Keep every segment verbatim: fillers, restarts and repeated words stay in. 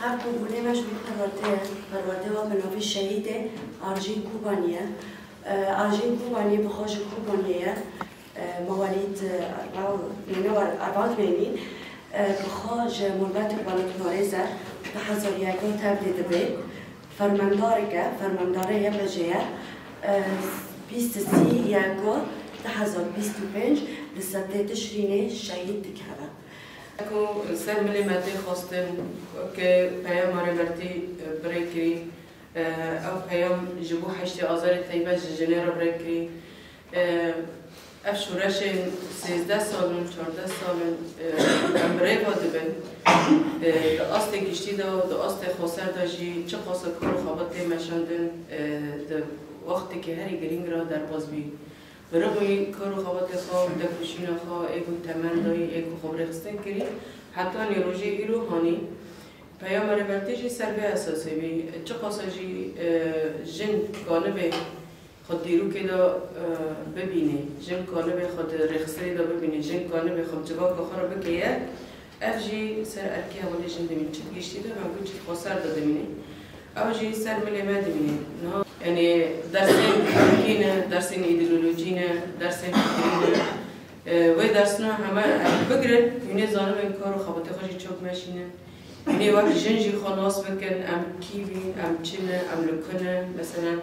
Ev qûrbûnê me ji bo perwerdê ye. Perwerdê we bi navê Şehîdê Arjîn Kobanî ye. E, Arjîn Kobanî bi xwe ji Kobaniyê ye. E, mewalîd, e, erba û, nêne war, erba û nênî. E, bi xwe ji malbatê Balat Norêz e. Du hezar yek tevlî dibe. Fermandarek e, fermandarê Y P G ye. E, bîst û sê yek du hezar bîst û pênc li sebtê Tişrînê şehîd dikeve. Ku ser milê me tê xwestin, ke peyama Rêbertî, e, bi rê kirî, e, ew peyam ji bo heştê Azarê teybe ji jinê re bi rê kirî. E, ev şoreşên sêzdeh sal in, çardeh sal in, e, em bi rê ve dibin. E, di astê giştî de, di astê xweser de jî çiqasa kar û xebat tê meşandin, e, di wextekî herî girîng re derbas bî. Bi rixmî kar û xebatê xwe, têkoşîna xwe, ê ku temen dayî, ê ku xwe bi rêxistin kirî, heta nî rojê îro hanî. Peyama Rêbertî jî ser vê esasê bî. Çiqasa jî, e, jin kanibe xwe di dîrokê de, e, bibîne, jin kanibe xwe di rêxistinê de bibîne, jin kanibe xwe bi civaka xwe re bike yek, ev jî ser erkê hevalê jin dimîne. Çi di giştî de me got, çi di xweser de dimîne. Ew jî ser milê me dimîne. Niha, yanî dersên politikî ne, dersên îdeolojî ne, dersên fikrî ne. E, wê dersina heme em bigirin, hûn ê zanibin kar û xebatê xwe jî çok meşînin. Hûn ê wek jin jî xwe nas bikin, em kî bîn, em çi ne, em li ku ne, meselen.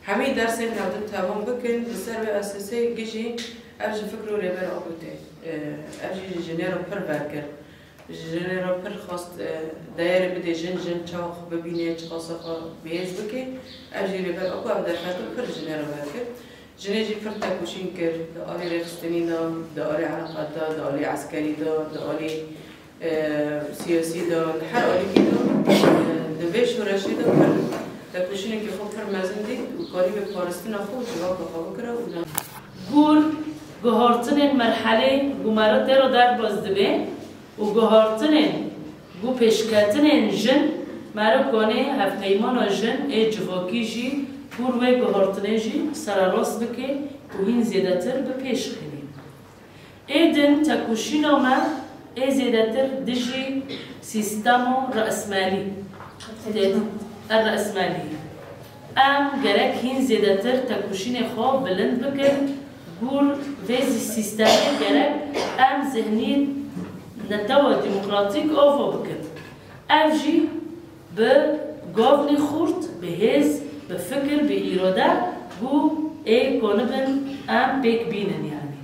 Hemî dersên hevdin temam bikin, li ser vê esasê gijî ev ji fikr û Rêber Apo tê. E, ev jî ji jinê re pir ver kir. Ji jinê re pir xwest, e, deyerê bidê jin, jin çawa xwe bibîne, çiqasa xwe bihêz bike. Ev jî Rêber Apo ev derfet pir jinê re ver kir. Jinê jî pir tekoşîn kir, di alî rêxistinî de, di alî ereqat de, di alî eskerî de, di alî, e, siyasî de, di her alîkî de, e, di vê şoreşê de pir tekoşînekî xwe pir mezin dît û karî bi parastina xwe û civaka xwe bikira û na- Gor guhartinên merhelê ku me re tê re derbas dibe û guhartinên ku pêşketinên jin me re kanê hevpeymana jin ê civakî jî gor wê guhartinê jî sererast bike û hîn zêdetir bi pêş xênê. Ê din tekoşîna me ê zêdetir dijî sîstema re'smalî, tê, re'smalî. Em gerek hîn zêdetir tekoşînê xwe bilind bikin, gor vê sîstemê gerek em zihnî netewa demokratîk ava bikin. Ev jî bi gavnî xurt, bi hêz, bi fikir, bi îrade ku ê kanibin em pêk bînin, yanî.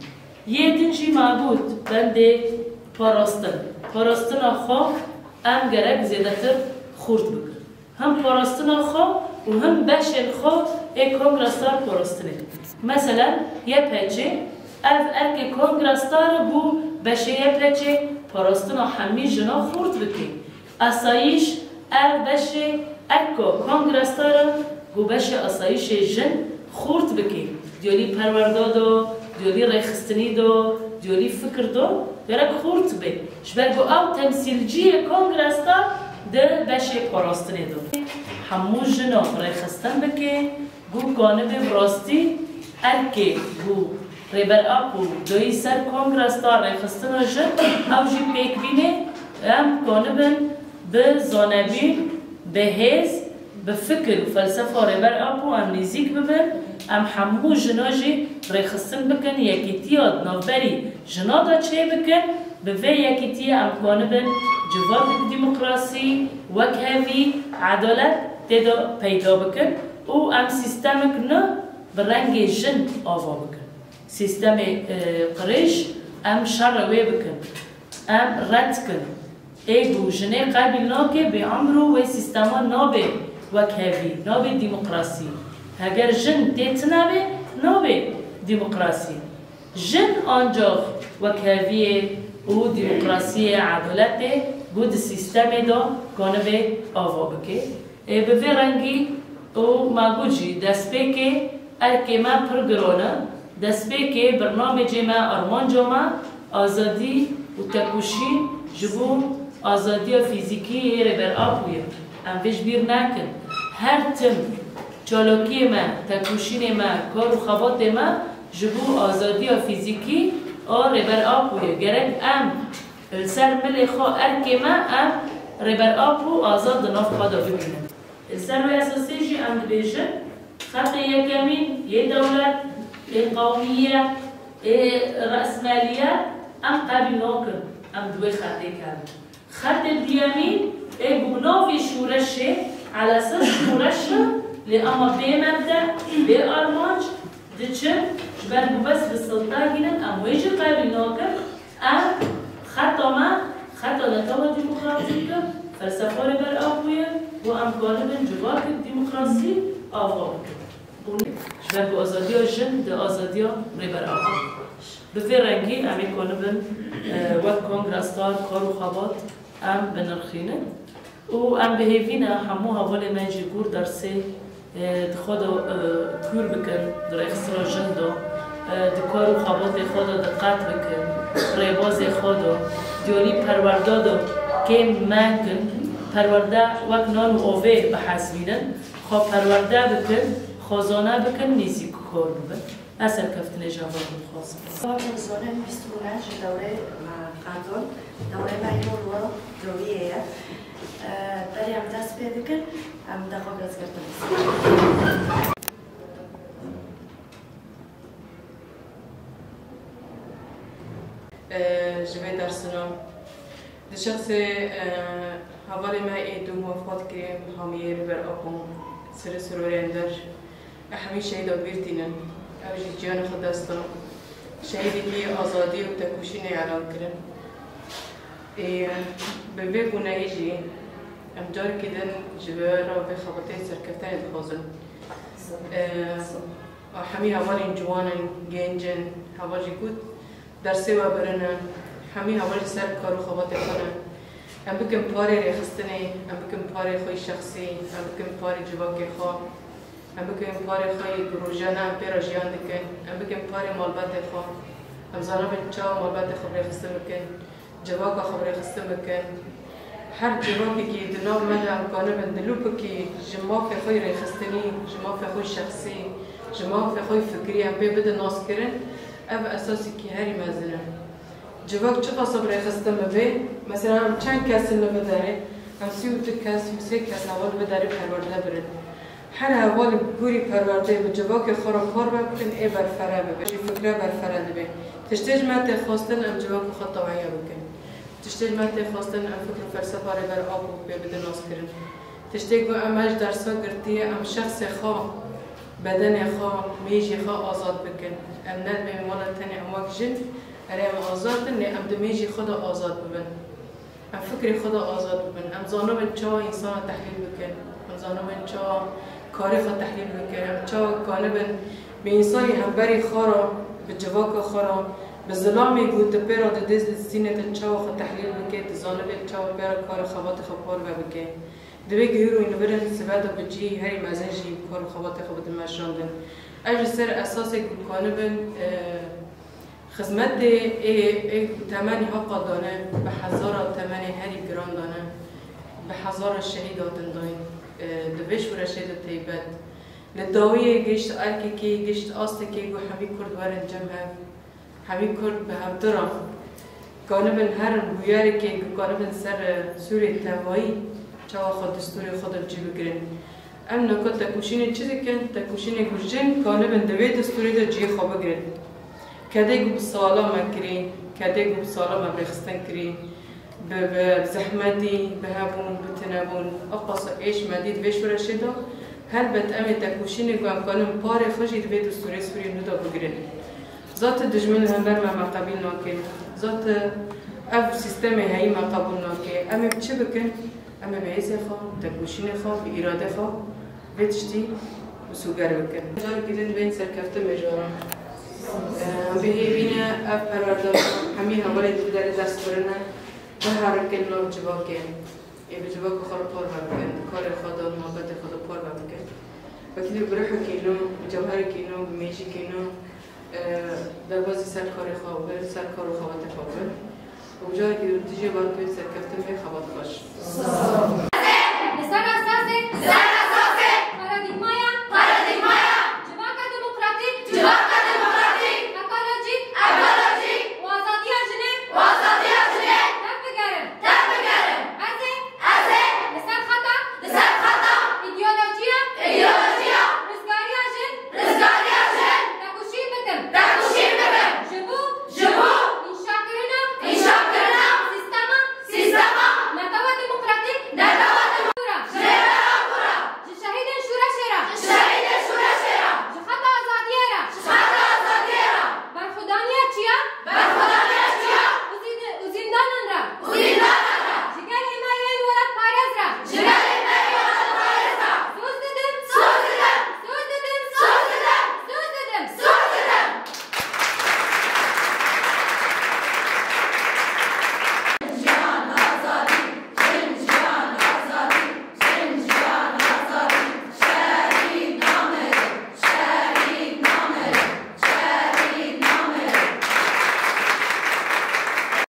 Yê din jî me got bendê parastin. Parastina xwe em gerek zêdetir xurt bikin. Him parastina xwe û him beşên xwe ê kongrestar parastinê. Meselen, Y P G, ev erkê kongrestar e ku beşê Y P G parastina hemî jina xurt bike. Asayîş, ev beşê erka kongrestar e ku beşê asayîşê jin xurt bike. Diyolî perwerda do, diyolî rêxistinî do, diyolî fikir do, gerek xurt be. Ji ber ku ew temsîlciyê kongrestar di beşê parastinê do. Hemû jina rêxistin bike, ku kanibe bi rastî erkê ku Rêber Apo doyî ser kongrestar rêxistina jin, ew jî pêk bîne, em kanibin bi zanebîn, bi hêz, bi fikir û felsefa Rêber Apo em nêzîk bibin, em hemû jina jî rêxistin bikin, yekîtiya di navberî jina de çêbikin, bi vê yekîtiyê em kanibin civakek demokrasî, wekhevî, edalet tê de peyda bikin û em sîstemek nû bi rengê jin ava bikin. Sîstemê, e, qirêj em şerre wê bikin. Em red dikin. Ê ku jinê qebîl nake, bêemro wê sîstema nabe wekhevî, nabe demokrasî. Heger jin tê tune be, nabe demokrasî. Jin ancax wekheviyê û demokrasiyê, edaletê ku di sîstemê de kanibe ava bike. Ê, bi vê rengî û me got jî destpêkê erkê me pir giran e. Destpêkê bernamecê me, armanca me azadî û tekoşîn ji bo azadiya fîzîkî yê Rêber Apo ye. Em vê ji bîr nekin. Her tim çalakiyê me, tekoşînê me, kar û xebatê me ji bo azadiya fîzîkî a Rêber Apo ye. Gerek em Li ser milê xwe erkê me em Rêber Apo azad di nav xwe de bibînin. Li ser wê esasê jî em dibêjin, xetê yekemîn yê dewlet, ê qewmiyet, ê resmeliyet em qebîl nakin, em di wê xetê kevin. Xetê duyemîn ê ku bi navê şûreşê, elesas şûreş e, lê ema bê mebde, bê armanc diçin, ji ber ku bes bi silta gînin, em wê jî qebîl nakin. Em xeta me, xeta netewa demokratîk e, felsefa Rêber Apo ye, ku em kanibin civakek demokrasî ava bikin. Û ji ber ku azadiya jin di azadiya Rêber Apo. Bi vê rengî em ê kanibin, e, wek kongresdar, kar û xebat em binirxînin. Û em bi hêvî ne hemû hevalê me jî ku dersê, e, di xwe de, e, kûr bikin, di rêxistina jin de, e, di kar û xebatê xwe de diqet bikin, rêbazê xwe de, diyalî perwerda de kêm mekin, perwerde wek nan û avê bihesibînin, xwe perwerde bikin, xwe zane bikin, nêzîk kar bibin. Ez serkeftinê ji hevalê dixwazim. Sibahên zonên bîst û neh ji dewrê me qandon. Dewrê me îro li we dawiyê ye. Berê em dest pê dikin, em daxwa bi rêzgirtin. Ji vê dersina Di şexsê, e, hevalê me ê dû wefat kiriye, Hamiyê Rêber Apo, Sirê Sirorê Ender, e, hemî şehîda bîr tînin. Ew jî ciyanê xwe dest da. Şehîdekî azadî û tekoşînê elan kirin. Ê, bi vê bûneyê jî em carekî din ji we re vê xebatê serkeftinê dixwazin. E, hemî hevalên ciwan in, genc in, heval jî got, Dersê we birine, hemî heval ji ser kar û xebatê xwe ne. Em bikin parê rêxistinê, em bikin parê xwe yî şexsî, em bikin parê civakê xwe, em bikin parê xwe yî ku rojane em pê re jiyan dikin, em bikin parê malbatê xwe. Em zanibin çawa malbatê xwe bi rêxistin bikin, civaka xwe bi rêxistin bikin. Her civakekî di nav me de em kanibin dilûpikî ji mafê xwe yî rêxistinî, ji mafê xwe yî şexsî, ji mafê xwe yî fikrî em pê bidin naskirin. Ev esasekî herî mezin e. Civak çiqas bi rêxistin bibe, mesela em çend kes in li vê derê, em sî û du kes, sî û sê kes heval li vê derê perwerde birin. Her heval gorî perwerdeyê bi civakê xwe re kar ve bikin, ê berfere bibe. Jî fikre berfere dibe. Tiştê ji me tê xwestin, em civaka xwe tewahiya bikin. Tiştê ji me tê xwestin, em fikr û felsefa Rêber Apo pê bidin naskirin. Tiştê ku em ji dersa girtiye, em şexsê xwe, bedenê xwe, mêjê xwe azad bikin. Em ne dibê wele tenê em wek jin, erê em azad in, lê em di mêjê xwe de azad bibin. Em fikrê xwe de azad bibin. Em zanibin çawa însana tehlîl bikin. Em zanibin çawa karê xwe tehlîl bikin. Em çawa kanibin bi însanî hemberî xwe re, bi civaka xwe re, bi zilamê ku tu pê re didê di destînê te çawa xwe tehlîl bike, tu zanibê çawa pê re karê xebatê xwe parve bike. Divê ku hîro wî li vir in sibe de bi cihê herî mezin jî kar û xebatê xwe bidin meşandin. Ev ji ser esasê ku kanibin, e, xizmetê ê, ê temenî heqa dane, bi hezara temenê herî giran dane, bi hezara şehîd hatin dayîn, e, di vê şoreşê de teybet. Li dawiyê gişt erkekê, gişt astekê ku hemî Kurd werin cem hev. Hemî Kurd bi hevdi re kanibin herin bûyerekê ku kanibin ser, e, sûrê tevayî çawa xwe destûrê xwe de bi cî bigirin. Em naka tekoşînê çi dikin? Tekoşînê ku jin kanibin di vê destûrê de cihê xwe bigirin. Kedê ku bi sala me kirî, kedê ku bi sala me rêxistin kirî, bi, bi zehmetî, bi hebûn, bi tinebûn, eqasa êş me dî di vê şoreşê de, helbet em ê tekoşînê ku em kanin parê xwe jî di vê destûrê Sûriyê nû de bigirin. Zate dijmin li hember me, me qebîl nake. Zate ev sîstemê heyî me qebûl nake. Em ê bi çi bikin? Em ê bi hêzê xwe, tekoşînê xwe, bi îradê xwe vê tiştî misoger bikin. Carekî din bên serkeftin mijara. Em bi hêvî ne ev perwerdana hemî hevalê di derê dest birine, biherikin nav civakê. Ê bi civaka xwe re parve bikin, di karê xwe de, malbatê xwe de parve bikin. Wekî dibê bi ruhekî nû, bi cewherekî nû, bi mêjîkî nû, e, derbazî ser karê xwe bibin, ser kar û xebatê xwe bibin. Û carekî din tijê bar dibê serkeftin bê, xebat xweş.